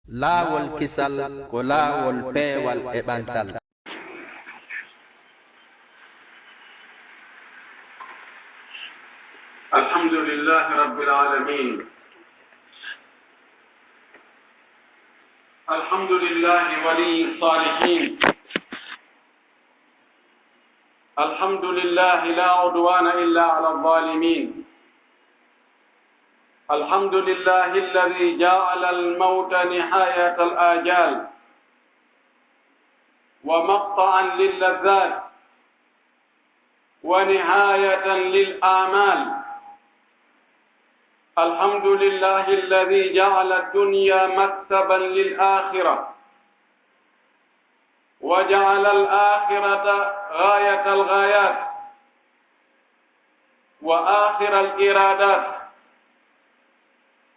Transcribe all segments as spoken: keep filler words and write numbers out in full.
Laawol kisal ko laawol peewal e ɓantal. الحمد لله رب العالمين. الحمد لله ولي الصالحين. الحمد لله لا عدوان إلا على الظالمين. الحمد لله الذي جعل الموت نهاية الآجال ومقطعا للذات ونهاية للآمال. الحمد لله الذي جعل الدنيا مكسبا للآخرة وجعل الآخرة غاية الغايات وآخر الإرادات.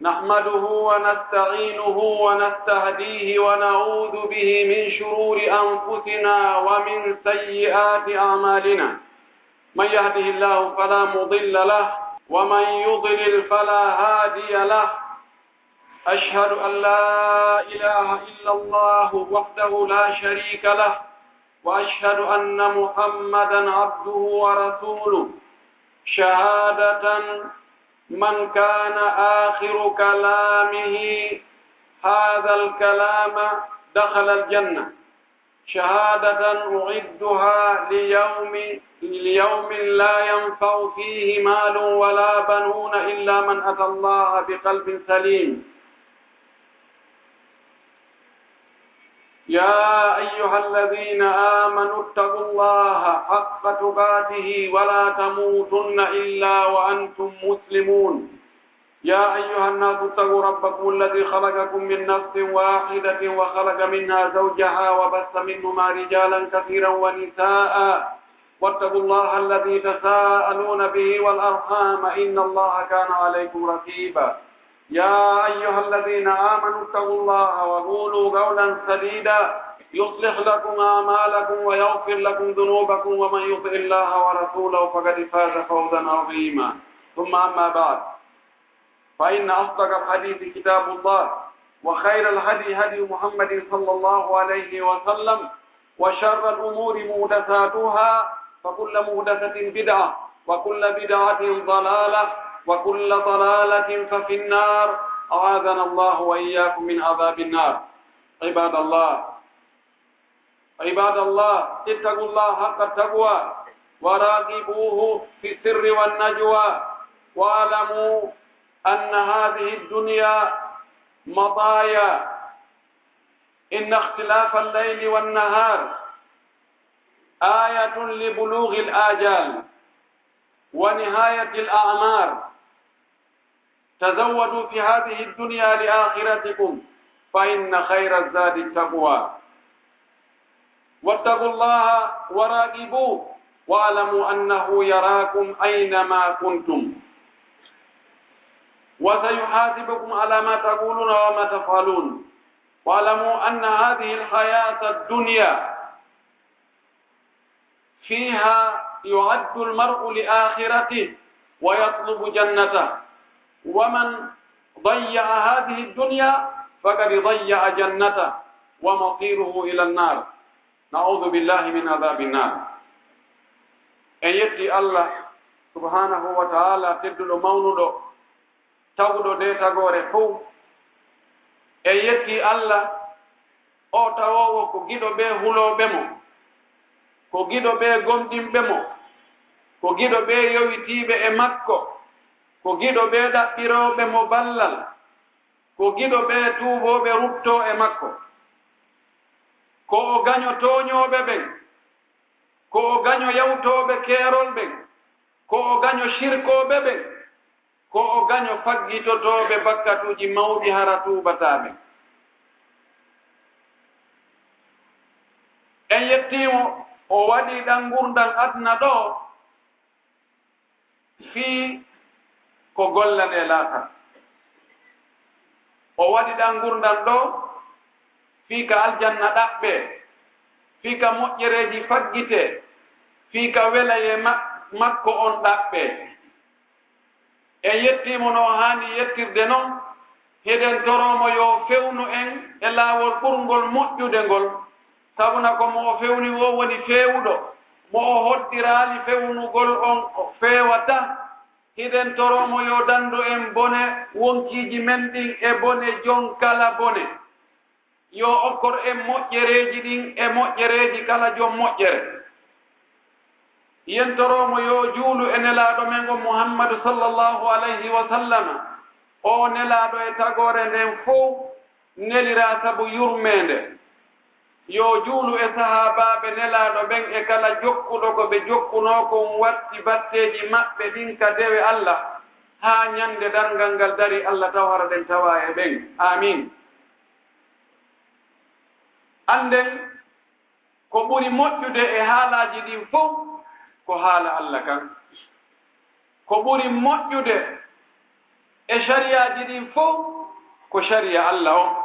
نحمده ونستعينه ونستهديه ونعوذ به من شرور أنفسنا ومن سيئات أعمالنا. من يهده الله فلا مضل له ومن يضلل فلا هادي له. أشهد أن لا إله إلا الله وحده لا شريك له، وأشهد أن محمدا عبده ورسوله، شهادة من كان آخر كلامه هذا الكلام دخل الجنة. شهادة أعدها ليوم، ليوم لا ينفع فيه مال ولا بنون إلا من أتى الله بقلب سليم. يا أيها الذين آمنوا اتقوا الله حق تقاته ولا تموتن إلا وأنتم مسلمون. يا أيها الناس اتقوا ربكم الذي خلقكم من نفس واحدة وخلق منها زوجها وبث منهما رجالا كثيرا ونساء، واتقوا الله الذي تساءلون به والأرحام إن الله كان عليكم رقيبا. يا أيها الذين آمنوا اتقوا الله وقولوا قولا سديدا يصلح لكم أعمالكم ويغفر لكم ذنوبكم ومن يطع الله ورسوله فقد فاز فوزا عظيما. ثم أما بعد، فإن أصدق الحديث كتاب الله، وخير الهدي هدي محمد صلى الله عليه وسلم، وشر الأمور محدثاتها، فكل محدثة بدعة، وكل بدعة ضلالة، وكل ضلالة ففي النار. أعاذنا الله وإياكم من عذاب النار. عباد الله، عباد الله، اتقوا الله حق التقوى وراقبوه في السر والنجوى، واعلموا أن هذه الدنيا مطايا، إن اختلاف الليل والنهار آية لبلوغ الآجال ونهاية الأعمار. تزودوا في هذه الدنيا لآخرتكم، فإن خير الزاد التقوى. واتقوا الله وراقبوه، واعلموا أنه يراكم أينما كنتم، وسيحاسبكم على ما تقولون وما تفعلون. واعلموا أن هذه الحياة الدنيا فيها يعد المرء لآخرته ويطلب جنته، ومن ضيع هذه الدنيا فقد ضيع جنته ومصيره إلى النار. نعوذ بالله من عذاب النار. En yetti Allah subhanahu wa ta'ala, tedduɗo mawnuɗo, tawɗo nde tagoore fow. En yetti Allah, o tawoowo ko giɗo ɓe hulooɓe mo, ko giɗo ɓe gomɗinɓe mo, ko giɗo ɓe yowitiiɓe e makko, ko giɗo ɓe ɗaɓɓirooɓe mo ballal, ko giɗo ɓe tuubooɓe ruttoo e makko. Ko o gaño tooñooɓe ɓen, ko o gaño yawtooɓe keerol ɓen, ko o gaño sirkooɓe ɓen, ko o gaño faggitotooɓe bakkatuuji mawɗi hara tuubataa ɓen. En yettii mo, o waɗi ɗan ngurndan aduna ɗoo fii ko gollane laakara. O waɗi ɗan ngurndan ɗoo fii ka aljanna ɗaɓɓee, fii ka moƴƴereeji faggitee, fii ka welayee ma-, makko on ɗaɓɓee. En yettii mo no o haani yettirde non, Hiɗen toroo mo yo fewnu en e laawol ɓurngol moƴƴude ngol, sabuna ko mo o fewni woo woni feewuɗo, mo o hoddiraali fewnugol on o feewata. Hiɗen toroo mo yo danndu en bone wonkiiji men ɗin e bone jon kala bone. Yo okkor en moƴƴereeji ɗin e moƴƴereeji kala jom moƴƴere. Yen toroo mo yo juulu e nelaaɗo men on Muhammadu sallallahu alayhi wa sallam. O nelaaɗo e tagoore nden fow neliraa sabu yurmeende. Yo juulu e sahaabaaɓe nelaaɗo ɓen e kala jokkuɗo ko ɓe jokkunoo kon watti batteeji maɓɓe ɗin ka dewe Alla, haa ñande darngal ngal darii Alla taw hara ɗen tawaa e ɓen. Aamiin. Annden, ko ɓuri moƴƴude e haalaaji ɗin fow ko haala Alla kan. Ko ɓuri moƴƴude e sariyaaji ɗin fow ko sariya Alla on.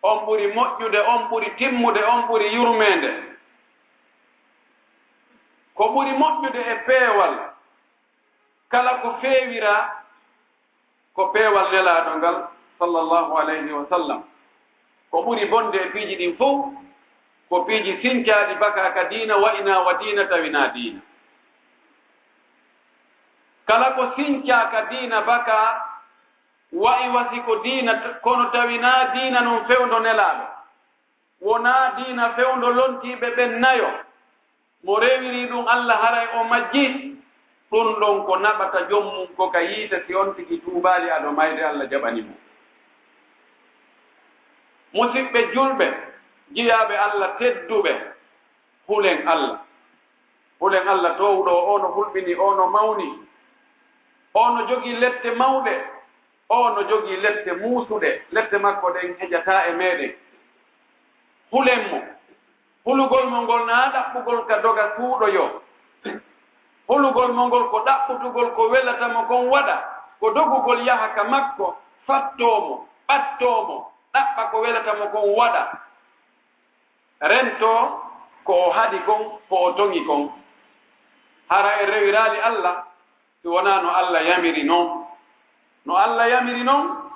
On ɓuri moƴƴude, on ɓuri timmude, on ɓuri yurmeende. Ko ɓuri moƴƴude e peewal kala ko feewiraa ko peewal nelaaɗo ngal, sallallahu alayhi wa sallam. Ko ɓuri bonde e piiji ɗin fow ko piiji sincaaɗi bakaa ka diina, wa'inaa wa diina, tawinaa diina. Kala ko sincaa ka diina bakaa, wa'i wa si ko diina, kono tawinaa diina non fewndo nelaaɗo. Wonaa diina fewndo lontiiɓe ɓen nayo. Mo rewirii ɗun Alla haray o majjii, ɗun ɗon ko naɓata jom mun ko ka yiite si on tigi tuubaali ado mayde Alla jaɓani mo. Musiɓɓe julɓe, jiyaaɓe Alla tedduɓe, hulen Alla. Hulen Alla toowuɗo o, o no hulɓini, o no mawni, o no jogii lette mawɗe, o no jogii lette muusuɗe, lette makko ɗen hejataa e meɗen. Hulen mo. Hulugol mo ngol naa ɗaɓɓugol ka doga suuɗoyoo. Hulugol mo ngol ko ɗaɓɓutugol ko welata mo kon waɗa, ko dogugol yaha ka makko, fattoo mo, ɓattoo mo, ɗaɓɓa ko welata mo kon waɗa. Rentoo ko o haɗi kon, ko o toŋi kon. Hara en rewiraali Alla si wonaa no Alla yamiri non. No Alla yamiri non,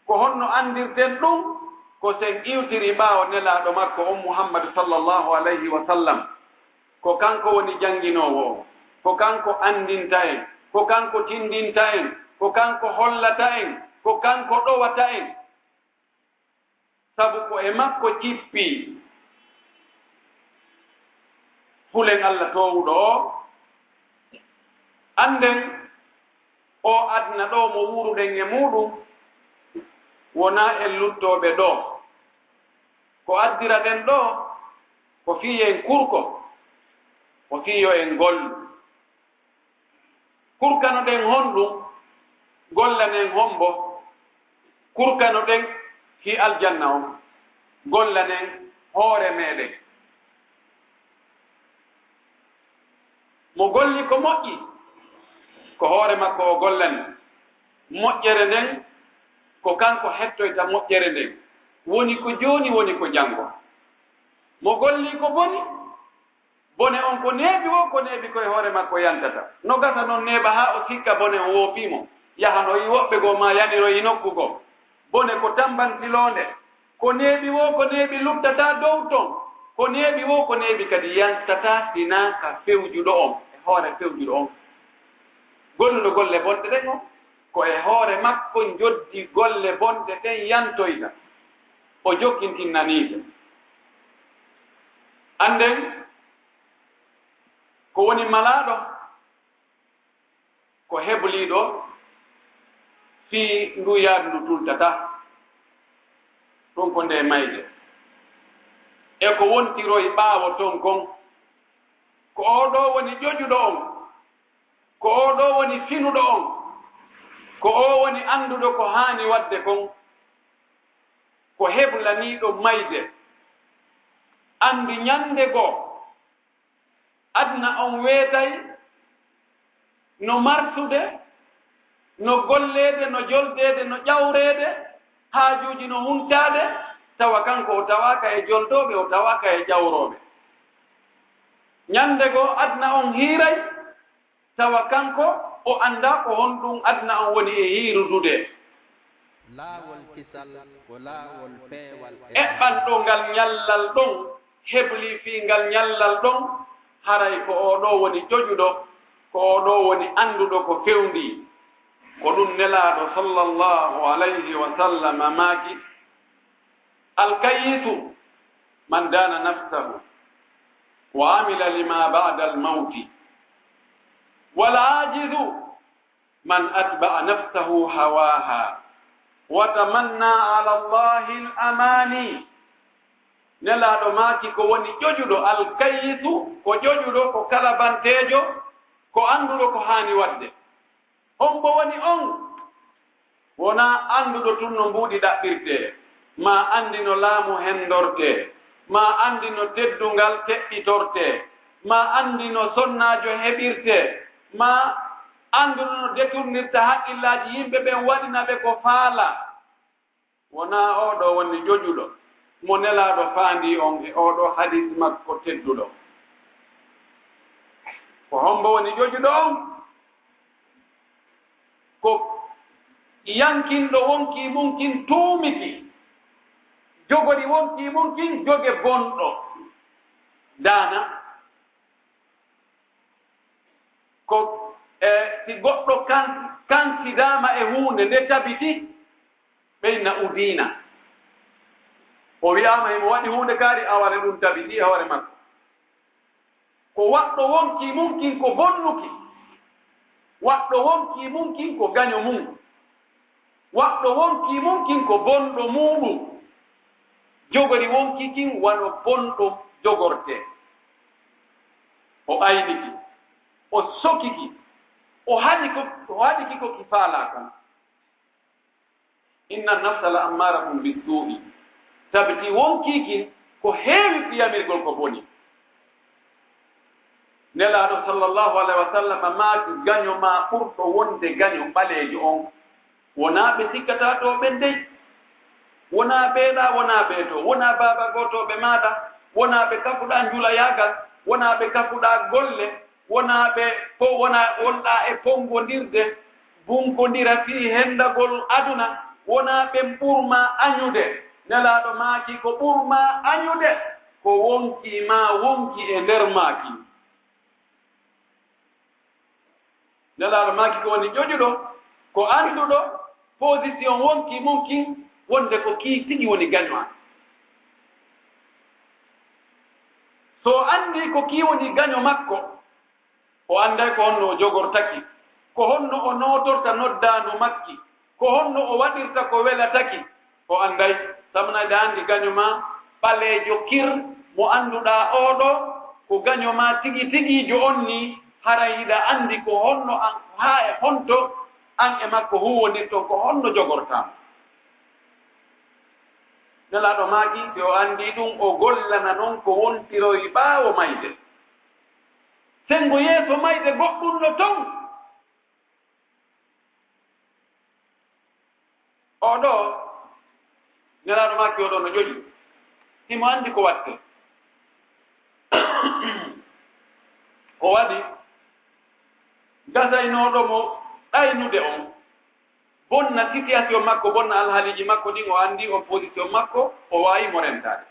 ko honno anndirten ɗun? Ko sen iwtiri ɓaawo nelaaɗo makko on Muhammadu sallallahu alayhi wa sallam. Ko kanko woni jannginoowo on, ko kanko anndinta en, ko kanko tinndinta en, ko kanko hollata en, ko kanko ɗowata en. Sabu ko e makko cippii. Hulen Alla toowuɗo o. Annden oo aduna ɗoo mo wuuruɗen e muuɗum, wonaa en luttooɓe ɗoo. Ko addiraɗen ɗoo, ko fii yo en kurko, ko fii yo en gollu. Kurkanoɗen honɗum? Gollanen hombo? Kurkanoɗen fii aljanna on. Gollanen hoore meɗen. Mo golli ko moƴƴi, ko hoore makko o gollani. Moƴƴere nden, ko kanko hettoyta moƴƴere nden. Woni ko jooni, woni ko janngo. Mo golli ko boni, bone on ko neeɓi woo ko neeɓi ko e hoore makko yantata. No gasa non neeɓa haa o sikka bone on woopii mo, yaha no wi'i woɓɓe goo maa yaɗiroyi nokku goo. Bone ko tammbantiloonde. Ko neeɓi woo ko neeɓi luttataa dow ton. Ko neeɓi woo ko neeɓi kadi yantataa sinaa ka fewjuɗo on, e hoore fewjuɗo on. Golluɗo golle bonɗe ɗen on, ko e hoore makko njoddi golle bonɗe ɗen yantoyta. O jokkintinnaniike. Annden ko woni malaaɗo, ko hebliiɗo fii nduu yaadu ndu tultataa. Ɗun ko ndee mayde. E ko wontiroyi ɓaawo ton kon. Ko oo ɗoo woni ƴoƴuɗo on. Ko oo ɗoo woni finuɗo on. Ko oo woni annduɗo ko haani waɗde kon. Ko heblaniiɗo mayde. Anndi ñannde goo, aduna on weetay no marsude, no golleede, no joldeede, no ƴawreede, haajuuji no huntaade, tawa kanko o tawaaka e joldooɓe, o tawaaka e ƴawrooɓe. Ñannde goo, aduna on hiiray, tawa kanko o anndaa ko honɗum aduna on woni e hiirudude. Laawol kisal ko laawol peewal e eɓɓanɗo ngal ñallal ɗon, hebli fii ngal ñallal ɗon, haray ko oo ɗoo woni ƴoƴuɗo, ko oo ɗoo woni annduɗo ko fewndii. Ko ɗun Nelaaɗo sallallahu alayhi wa sallam maaki, "Alkayisu man daana nafsahu wa amila lima ba'da al-mawti, wal aajizu man atba'a nafsahu hawaha wa tamanna ala Allahi al-amani." Nelaaɗo maaki, ko woni ƴoƴuɗo, alkayisu, ko ƴoƴuɗo, ko kalabanteejo, ko annduɗo ko haani waɗde. Hombo woni on? Wonaa annduɗo tun no mbuuɗi ɗaɓɓirtee, maa anndi no laamu hendortee, maa anndi no teddungal teɓɓitortee, maa anndi no sonnaajo heɓirtee, maa annduɗo no detornirta haqqillaaji yimɓe ɓen, waɗina ɓe ko faalaa. Wonaa oo ɗoo woni ƴoƴuɗo mo Nelaaɗo faandii on e oo ɗoo hadiis makko tedduɗo. Ko hombo woni ƴoƴuɗo on? Ko yankinɗo wonkii mun kin tuumiti, jogori wonkii mun kin joge bonɗo. Daana, ko, e, si goɗɗo kan-, kansidaama e huunde nde tabiti, ɓeyna udiina. O wi'aama himo waɗi huunde kaari, awale ɗun tabiti e hoore makko. Ko waɗɗo wonkii mun kin ko bonnuki. Waɗɗo wonkii mun kin ko gaño mun. Waɗɗo wonkii mun kin ko bonɗo muuɗum. Jogori wonkii kin wano bonɗo jogortee. O ayniki, o sokiki, o haɗi ko, o haɗiki ko ki faalaa kon. Inna nafsa la ammaratun bissu'i. Tabiti wonkii kin ko heewi fiyamirgol ko boni. Nelaaɗo sallallahu alaihi wa sallam maaki, gaño maa ɓurɗo wonde gaño ɓaleejo on. Wonaa ɓe sikkataa to ɓen dey. Wonaa ɓee ɗaa, wonaa ɓee too. Wonaa baaba goo to ɓe maaɗa. Wonaa ɓe kafuɗaa njulayaagal. Wonaa ɓe kafuɗaa golle. Wonaa ɓe po-, wonaa wonɗaa e ponngondirde, bunkondira fii hendagol aduna, wonaa ɓen ɓurmaa añude. Nelaaɗo maaki, ko ɓurmaa añude, ko wonkii maa wonkii e nder maa kin. Nelaaɗo maaki, ko woni ƴoƴuɗo, ko annduɗo position wonkii mun kin, wonde ko kii tigi woni gaño an. So o anndii ko kii woni gaño makko, o annday ko honno o jogortaki, ko honno o nootorta noddaandu makki, ko honno o waɗirta ko welataki, o annday. Sabu na hiɗa anndi gaño maa ɓaleejo kir mo annduɗaa oo ɗoo, ko gaño maa tigi tigiijo on nii, haray hiɗa anndi ko honno an, haa e honto an e makko huuwondirton, ko honno jogortaa mo. Nelaaɗo maaki, si o anndii ɗun, o gollana non ko wontiroyi ɓaawo mayde. Senngo yeeso mayde goɗɗun no ton. Oo ɗoo, Nelaaɗo maaki, oo ɗoo no ƴoƴi. Himo anndi ko waɗtee. Ko waɗi, gasaynooɗo mo ɗaynude on, bonna situation makko, bonna alhaaliiji makko ɗin, o anndi on position makko, o waawi mo rentaade.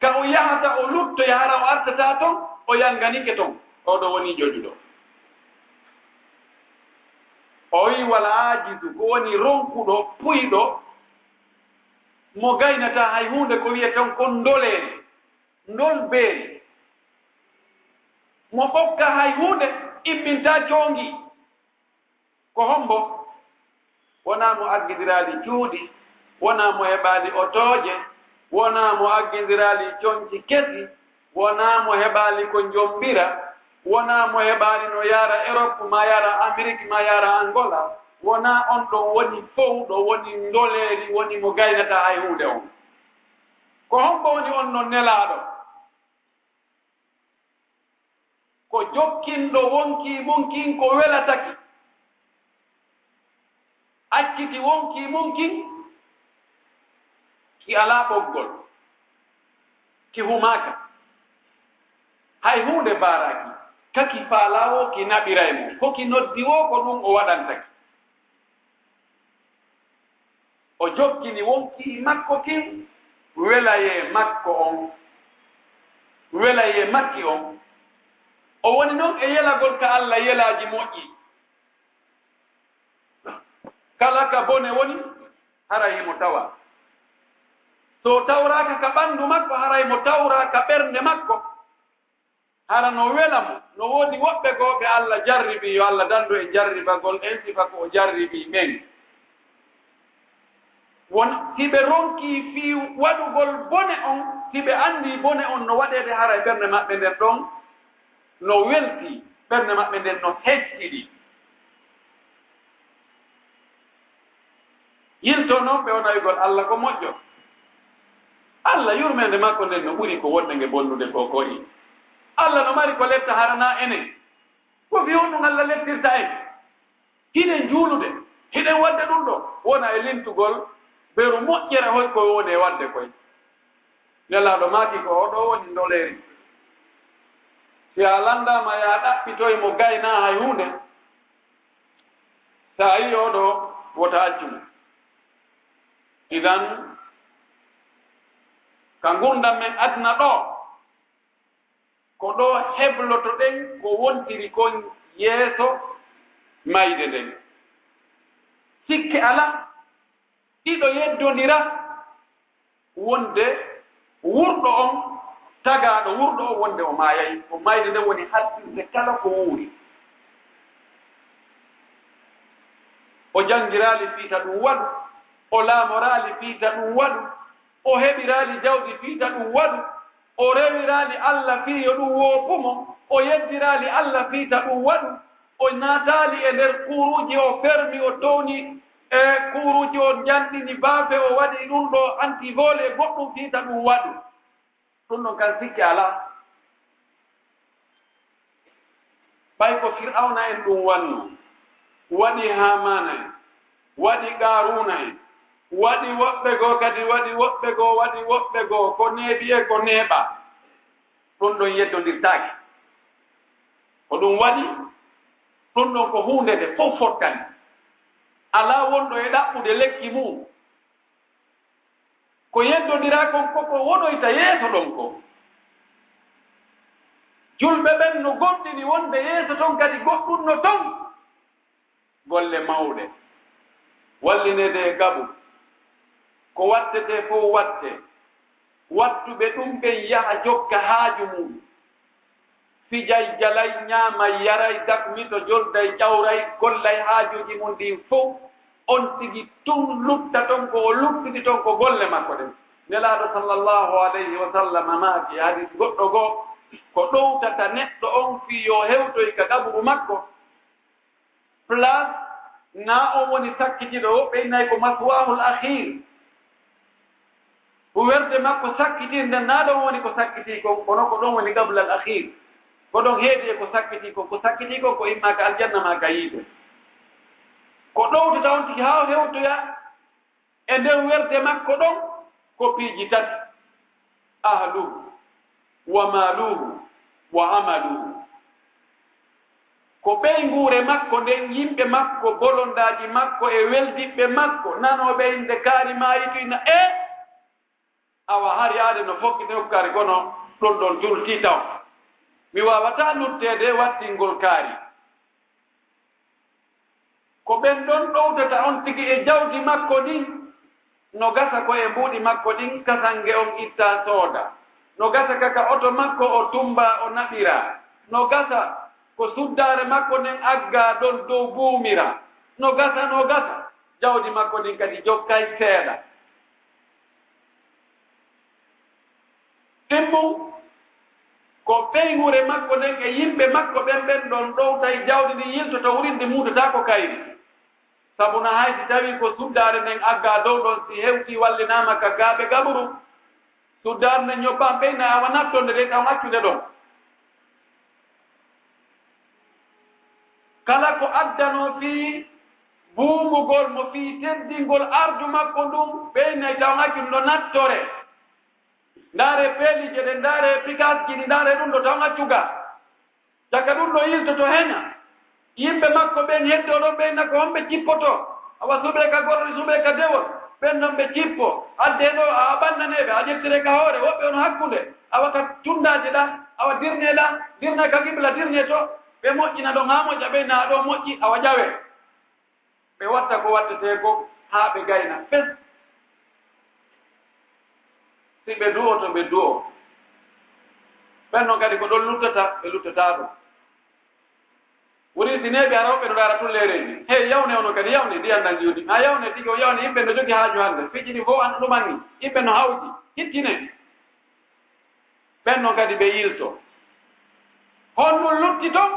Ka o yahata, o luttoya, hara o artataa ton, o yannganike ton. Oo ɗoo woni ƴoƴuɗo. O wi'i, "Wal aajizu, ko woni ronkuɗo, puyɗo, mo gaynataa hay huunde, ko wi'eten kon ndoleeri, ndolbeeri, mo ɓokkaa hay huunde, ibbintaa coongi." Ko hombo? Wonaa mo aggindiraali cuuɗi, wonaa mo heɓaali otooje, wonaa mo aggindiraali conci kesi, wonaa mo heɓaali ko njombira, wonaa mo heɓaali no yaara Erop, maa yaara Amerik, maa yaara Angola. Wonaa on ɗon woni fowɗo, woni ndoleeri, woni mo gaynataa hay huunde on. Ko hombo woni on non nelaaɗo? Ko jokkinɗo wonkii mun kin ko welataki, acciti wonkii mun kin ki alaa ɓoggol, ki humaaka, hay huunde baaraaki, ka ki faalaa woo ki naɓiray mo, ko ki noddi woo ko ɗun o waɗanta ki. O jokkini wonkii makko kin welayee makko on, welayee makki on. O woni non e yelagol ka Alla yelaaji moƴƴi. Kala ka bone woni, haray himo tawaa. So tawraaka ka ɓanndu makko, haray mo tawraa ka ɓernde makko. Hara no wela mo, no woodi woɓɓe goo ɓe Alla jarribii, yo Alla dandu e jarribagol en sifa ko o jarribii ɓen. Won, si ɓe ronkii fii waɗugol bone on, si ɓe anndii bone on no waɗeede, haray ɓernde maɓɓe nden ɗon no weltii, ɓernde maɓɓe nden no hecciɗi. Yilto non ɓe wonayugol Alla ko moƴƴo. Alla yurmeende makko nden no ɓuri ko wonde nge bonnude ko koyi. Alla no mari ko letta hara naa enen. Ko fii honɗun Alla lettirta en? Hiɗen juulude, hiɗen waɗde ɗun ɗoo, wona e lintugol beru moƴƴere hoy ko woni e waɗde koy. Nelaaɗo maaki ko oo ɗoo woni ndoleeri. Si a lanndaama, yaa ɗaɓɓitoy mo gaynaa hay huunde. So a yi'ii oo ɗoo, wota accu mo. Idan, ka ngurndan men aduna ɗoo, ko ɗoo heblotoɗen ko wontiri kon yeeso mayde nden. Sikke alaa, hiɗo yeddondira wonde wurɗo on, tagaaɗo wurɗo on wonde o maayay. Ko mayde nden woni halfinde kala ko wuuri. O janngiraali fii ta ɗun waɗu, o laamoraali fii ta ɗun waɗu, o heɓiraali jawdi fii ta ɗun waɗu, o rewiraali Alla fii yo ɗun woopu mo, o yeddiraali Alla fii ta ɗun waɗu, o naataali e nder kuuruuji, o fermi, o towni e kuuruuji, o njanɗini baafe, o waɗi ɗun ɗoo antivol e goɗɗun fii ta ɗun waɗu. Ɗun ɗon kan sikke alaa. Ɓay ko Fir'awna en ɗun wanno, waɗi Haamaana en, waɗi Qaaruuna en, waɗi woɓɓe goo kadi, waɗi woɓɓe goo, waɗi woɓɓe goo, ko neeɓi e ko neeɓaa. Ɗun ɗon yeddondirtaake. Ko ɗun waɗi, ɗun ɗon ko huunde nde fow fottani. Alaa wonɗo e ɗaɓɓude lekki mun. Ko yeddondiraa kon ko ko wonoyta yeeso ɗon kon. Julɓe ɓen no gomɗini wonde yeeso ton kadi goɗɗun no ton. Golle mawɗe, wallineede e gabu, ko wattetee fow wattee. Wattuɓe ɗun ɓen yaha jokka haaju mun. Fijay, jalay, ɲaamay, yaray, dakmito, jolday, ƴawray, gollay haajuuji mun ɗin fow. On tigi tun lutta ton ko o luttidi ton ko golle makko ɗen. Nelaaɗo sallallahu alayhi wa sallam maaki e hadis goɗɗo goo, ko ɗowtata neɗɗo on fii yo hewtoy ka qaburu makko, place, naa on woni sakkitiiɗo, woɓɓe innay ko maswaahul akhiir. Werde makko sakkitirnde, naa ɗon woni ko sakkitii kon, kono ko ɗon woni qabla al akhiir. Ko ɗon heedi e ko sakkitii kon, ko sakkitii kon ko imma ka aljanna maa ka yiite. Ko ɗowtata on tigi haa o hewtoya e nder werde makko ɗon ko piiji tati: ahluhu, wa maaluhu, wa amaluhu. Ko ɓeynguure makko nden, yimɓe makko, bolondaaji makko e weldiɓɓe makko, nanooɓe innde kaari maayituy na, e awa hari aade no fokkite hokkaari, kono ɗon ɗon jultii taw. Mi waawataa lutteede wattingol kaari. Ko ɓen ɗon ɗowtata on tigi e jawdi makko ndin, no gasa ko e mbuuɗi makko ɗin kasange on ittaa sooda, no gasa ka ka oto makko o tummbaa o naɓira, no gasa ko suddaare makko nden aggaa ɗon dow buumira, no gasa, no gasa, jawdi makko ndin kadi jokkay seeɗa. Ɗimmun ko ɓeynguure makko nden e yimɓe makko ɓen, ɓen ɗon ɗowtay jawdi ndin, yiltoto wurin, ndi muutotaako kayri. Sabu na hay si tawii ko suddaare nden aggaa dow ɗon, si hewtii wallinaama ka gaaɓe gaburu, suddaare nden ñoppaa ɓeyna awa nattonde de taw accude ɗon. Kala ko addanoo fii buumugol mo, fii teddingol arju makko ndun, ɓeynay taw accude no nattore. Ndaaree peeliije ɗen, ndaaree pikaasji ɗin, ndaaree ɗun ɗoo taw accu gaa. Caka ɗun ɗoo yiltoto heña. Yimɓe makko ɓen heddoo ɗon ɓen na ko honɓe cippotoo? Awa suɓee ka gorri, suɓee ka dewol. Ɓen non ɓe cippo, addee ɗoo, a ɓanndanee ɓe, a ƴettire ka hoore, woɓɓe on hakkunde, awa ka tunndaaje ɗaa, awa dirnee ɗaa, dirnee ka qibla, dirnee to, ɓe moƴƴina ɗon haa moƴƴa, ɓe naa ɗoo moƴƴi, awa ƴawee. Ɓe watta ko wattetee ko haa ɓe gayna fes. Si ɓe du'oto, ɓe du'o. Ɓen non kadi ko ɗon luttata, ɓe luttotaako. Woni si neeɓi ara woɓɓe no ndaara tulleereeji. Hey, yawne onon kadi, yawne, ndiyan ɗan juuti. A yawne tigi, o yawne, yimɓe no jogi haaju hannde. Piiji ɗi fow an ɗuman ni. Yimɓe no hawji. Hittine. Ɓen non kadi ɓe yilto. Honɗun lutti ton?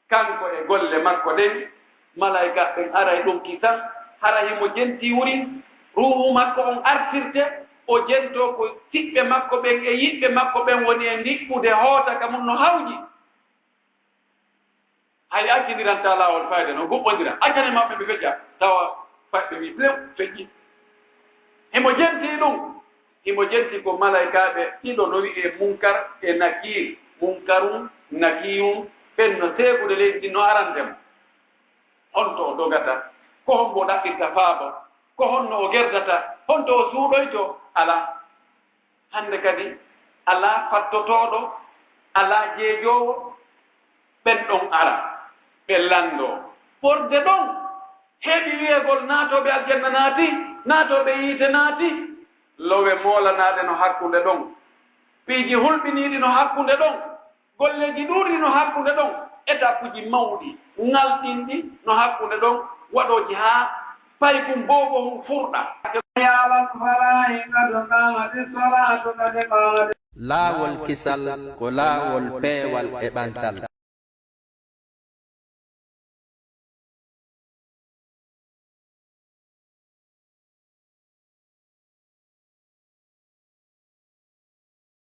Kanko e golle makko ɗen, malaa'ika ɓen aray ɗun kisan, hara himo jentii wuri, ruuhu makko on artirte, o jentoo ko siɓɓe makko ɓen e yiɓɓe makko ɓen woni e ndiɓɓude hoota ka mun no hawji. Hay accindirantaa laawol fayde no huɓɓondira, accane maɓɓe ɓe fecca, tawa fayɓe wi blew, fecci. Himo jentii ɗun. Himo jenti ko malaykaaɓe ɗiɗo no wi'ee Munkar e Nakiir. Munkarun, Nakiirun, ɓen no seekude leydi ndin no arande mo. Honto o dogata? Ko hombo ɗaɓɓirta faabo? Ko honno o gerdata? Honto o suuɗoyto? Alaa. Hannde kadi, alaa fattotooɗo, alaa jeejoowo, ɓen ɗon ara, ɓe lanndoo. Ɓorde ɗon heɓi wi'egol naatooɓe aljanna naati, naatooɓe yiite naati. Lowe moolanaade no hakkunde ɗon. Piiji hulɓiniiɗi no hakkunde ɗon. Golleeji ɗuuɗi no hakkunde ɗon. Etappuji mawɗi, ŋalɗinɗi no hakkunde ɗon. Waɗooji haa paykun boobohun furɗa. حي على الفلاح قد قامت الصلاة قد قامت Laawol kisal ko laawol peewal e ɓantal.